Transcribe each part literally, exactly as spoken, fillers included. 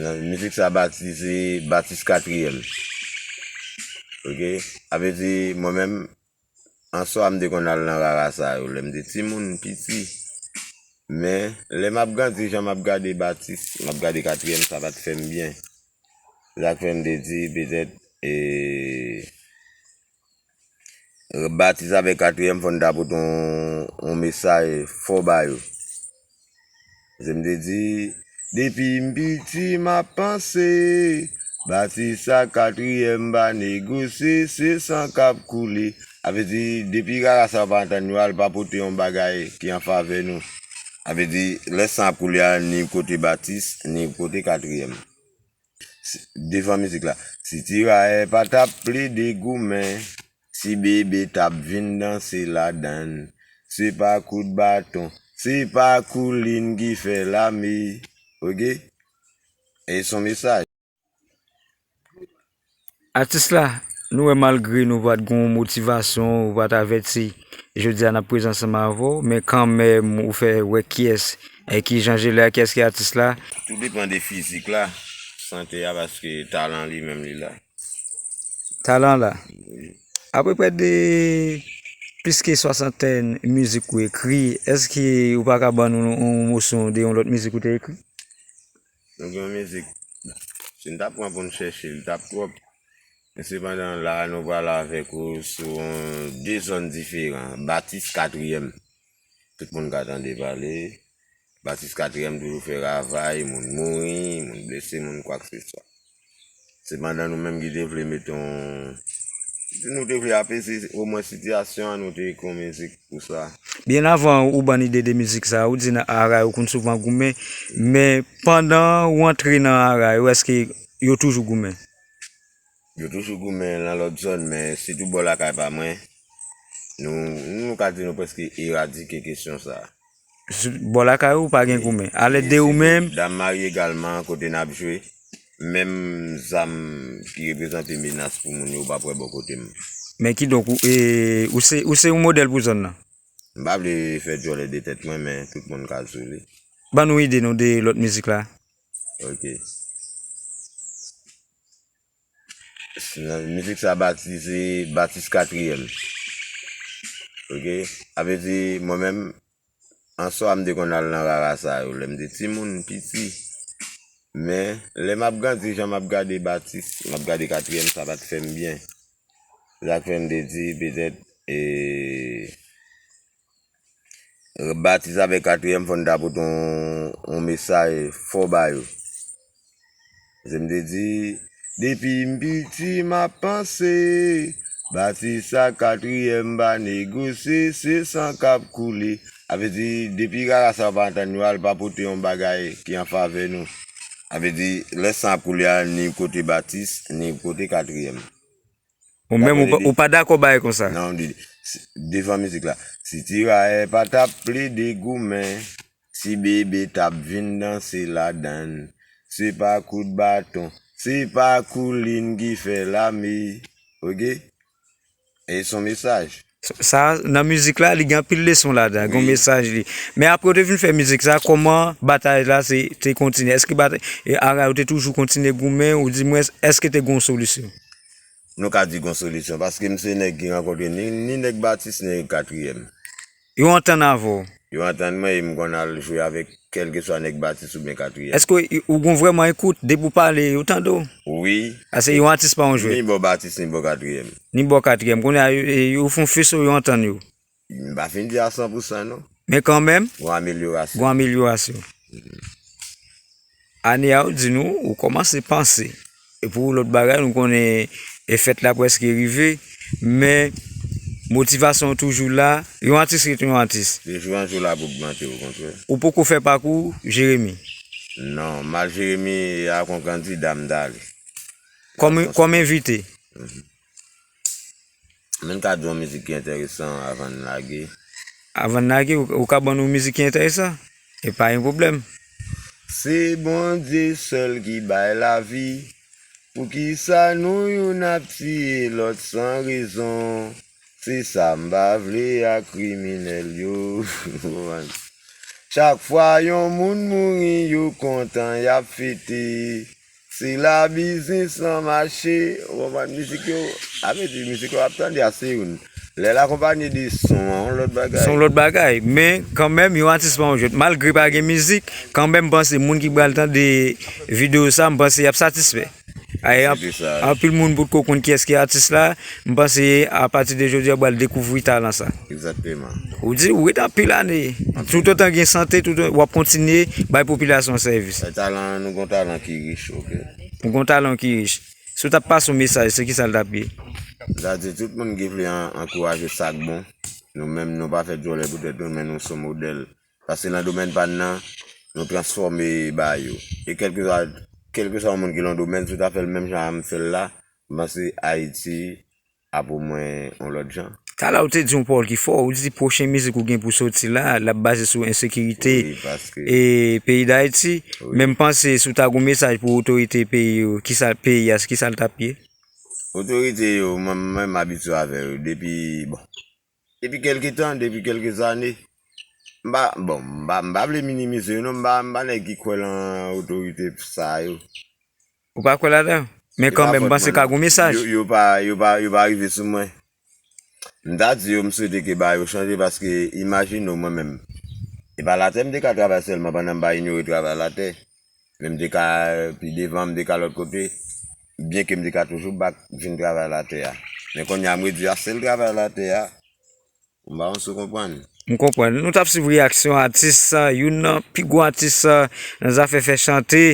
Mizik sa batize Batis Katriyèm. Oke? Sa vle di, mwen menm, answa m te konn al nan rara sa yo, lè m te timoun, piti. Men, lè m ap grandi, jan m ap gade Batis, m ap gade Katriyèm, sa pa t fè m byen. Se sa k fè m te di, petèt, e, Batis avèk Katriyèm fò n ta pote yon, yon mesaj fò ba yo. Se m te di, depi m piti, m ap panse, Batis ak Katriyèm pa negosye, se san k ap koule. Sa vle di, depi rara sa yo pa antann yo, al pa pote yon bagay ki an favè nou. Sa vle di, lè san ap koule a, ni kote Batis, ni kote Katriyèm. Si- devan mizik la. Si tirayè pa t ap plede goumen, si bebe t ap vin danse ladann, se pa kout baton, se pa koulin ki fè lame. Oke? E se yon mesaj. Atis la, nou wè malgre nou pa t gon motivasyon, ou pa t avèti, jodi a n ap prezan ansanm avè w, men kanmenm ou fè wè kiyès, e kijan je lè a, kiyès ki atis la. Tou depann de fizik la, sante a, paske talan li menm li la. Talan la. Apeprè de plis ke swasantèn mizik ou ekri, èske ou pa ka ban nou yon moso de yon lòt mizik ou te ekri? Nou gen yon mizik, si n t ap pran pou n chèche, li t ap twòp. Men sepandan, la a, nou pral avèk ou sou yon, de zòn diferan. Batis Katriyèm. Tout moun ka tande pale. Batis Katriyèm toujou fè ravay, moun mouri, moun blese, moun kwakseswa. Sepandan, nou menm ki te vle mete yon, nou te vle apeze omwen sitiyasyon an, nou te ekri yon mizik pou sa. Byen avan ou ban n ide de mizik sa, ou di nan Aray ou konn souvan goumen, men pandan ou antre nan Aray ou, èske yo toujou goumen? Yo toujou goumen nan lòt zòn, men sitou bò lakay pa mwen, nou, nou ka di nou prèske eradike kesyon sa a. Sou bò lakay ou pa gen goumen. Alè de ou menm. Dam Mari egalman, kote n ap jwe, menm zam ki reprezante menas pou moun yo, ou p ap wè bò kote m. Men kidonk, ou, e, ou se, ou se yon modèl pou zòn nan? M pa vle fè djòlè de tèt mwen, men tout moun ka sou li. Ban nou ide nou de lòt mizik la. Oke. Mizik sa batize Batis Katriyèm. Oke? Sa vle di, mwen menm, answa m te konn al nan rara sa yo, lè m te timoun, piti. Men, lè m ap grandi, jan m ap gade Batis, m ap gade Katriyèm, sa pa t fè m byen. Se sa k fè m te di, petèt, e, Batis avèk Katriyèm fò n ta pote yon, yon mesaj fò ba yo. Se m te di, depi m piti, m ap panse, Batis ak Katriyèm pa negosye, se san k ap koule. Sa vle di, depi rara sa yo pa antann yo, al pa pote yon bagay ki an favè nou. Sa vle di, lè san ap koule a, ni kote Batis, ni kote Katriyèm. Ou menm ou pa, ou pa dakò bagay konsa? Non, de, devan mizik la. Si tirayè pa t ap plede goumen, si bebe t ap vin danse ladann, se pa kout baton, se pa koulin ki fè lame. Oke? E se yon mesaj. Sa, nan mizik la, li gen anpil leson ladan, gen yon mesaj li. Men apre ou te vin fè mizik sa, kòman batay la se, te kontinye? Èske batay, e, Aray ou te toujou kontinye goumen, ou di mwen, èske te gen yon solisyon? Nou ka di gon solisyon, paske m se nèg ki rankontre ni, ni nèg Batis, ni nèg Katriyèm. Yo antann avè w? Yo antann mwen e m konn al jwe avèk kèlkeswa nèg Batis oubyen Katriyèm. Èske ou, ou gon vrèman ekout, depi w pale, yo tande w? Wi. Ase yon atis pa yon jwèt? Ni bò Batis, ni bò Katriyèm. Ni bò Katriyèm. Kounye a, yo, yo fè yon feso, yo antann yo. M pa fin di a san pou san non. Men kanmenm, gon amelyorasyon. Gon amelyorasyon. Ane a, ou di nou, ou kòmanse panse. E pou lòt bagay, nou konnen, e, fèt la prèske rive, men motivasyon toujou la, yon atis rete yon atis. De jou an jou la ap ogmante, okontrè. Ou poko fè pakou Jeremi? Non, m al Jeremi a kon kandida m t ale. Kòm, kòm envite? Mhm. Men n ka di yon mizik ki enteresan avan n lage. Avan n lage, ou, ou ka ban nou mizik ki enteresan? E pa yon pwoblèm. Se Bondye sèl ki bay lavi. Poukisa nou youn ap tiye lòt san rezon? Se sa m pa vle ak kriminèl yo. Chak fwa yon moun mouri, yo kontan, y ap fete. Se la biznis lan mache. Ou konprann? Mizik yo, sa vle di mizik yo ap tande a se youn. Lè l akonpanye de son an, yon lòt bagay. Se yon lòt bagay. Men kanmenm, yon atis pa yon jwèt. Malgre pa gen mizik, kanmenm, m panse moun ki pral tande videyo sa, m panse y ap satisfè. Ay, anpil moun potko konn kiyès ki atis la. M panse apati de jodi a, yo pral dekouvri talan sa. Egzakteman. Ou di, ou ret anpil ane. Toutotan gen sante, tout w ap kontinye bay popilasyon sèvis. Talan, nou gon talan ki rich, oke. Ou gon talan ki rich. Si w t ap pase yon mesaj, se kisa l t ap ye? M ta di tout moun ki vle an- ankouraje sa k bon. Nou menm, nou pa fè djòlè poutèt nou, men nou se modèl. Paske nan domèn pa n nan, nou transfòme ba yo. E kèlkeswa, kèlkeswa yon moun ki nan domèn, si w ta fè l menm jan a m fè l la, m panse Ayiti ap omwen yon lòt jan. Talè ou te di yon pawòl ki fò, ou di pwochen mizik ou gen pou soti la, l ap baze sou ensekirite e peyi Dayiti. Men m panse si w ta gen yon mesaj pou otorite peyi yo, kisa peyi a, kisa l t ap ye? Otorite yo, mwen menm m abitye avè yo depi, bon, depi kèlke tan, depi kèlke zane. M pa, bon, m pa, m pa vle minimize yo non, m pa, m pa nèg ki kwè lan otorite sa yo. Ou pa kwè ladan? Men kanmenm, m panse ka gon mesaj. Yo, yo pa, yo pa, yo pa rive sou mwen. M ta di yo, m swete ke bagay yo chanje paske imajine w mwen menm. E pa latè m te ka travay sèlman pandan m pa inyore travay latè. Men m te ka, pi devan, m te ka lòt kote. Byenke m te ka toujou back vin travay latè a. Men kounye a, m redui a sèl travay latè a. M pa konn si w konprann. M konprann. Nou t ap swiv reyaksyon atis, youn nan pi gwo atis nan zafè fè chante,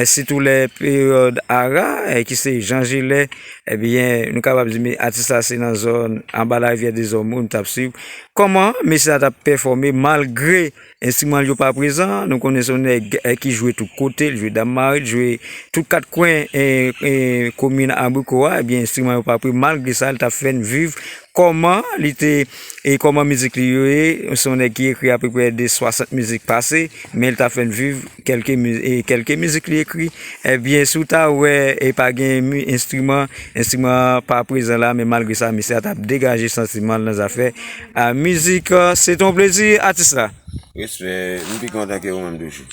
sitou lè peryòd ara, ki se Jan Jelè. Ebyen, nou kapab di atis la se nan zòn anba larivyè Dezòmo nou t ap swiv. Kòman mesye a t ap pèfòme malgre enstriman l yo pa prezan? Nou konnen se yon nèg ki jwe tout kote, l jwe dam mari, l jwe tout kat kwen komin Abriko a. Ebyen, enstriman yo pa prezan, malgre sa, l t ap fè n viv kòman li te, e kòman mizik li yo ye. Se yon nèg ki ekri apeprè de swasant mizik pase, men l ta fè n viv kèlke mi- e kèlke mizik li ekri. Ebyen, si w ta wè e pa gen mi- enstriman, enstriman pa prezan la, men malgre sa, mesye a t ap degaje santiman l nan zafè a mizik. Se te yon plezi, atis la. Respè, m pi kontan ke ou menm toujou.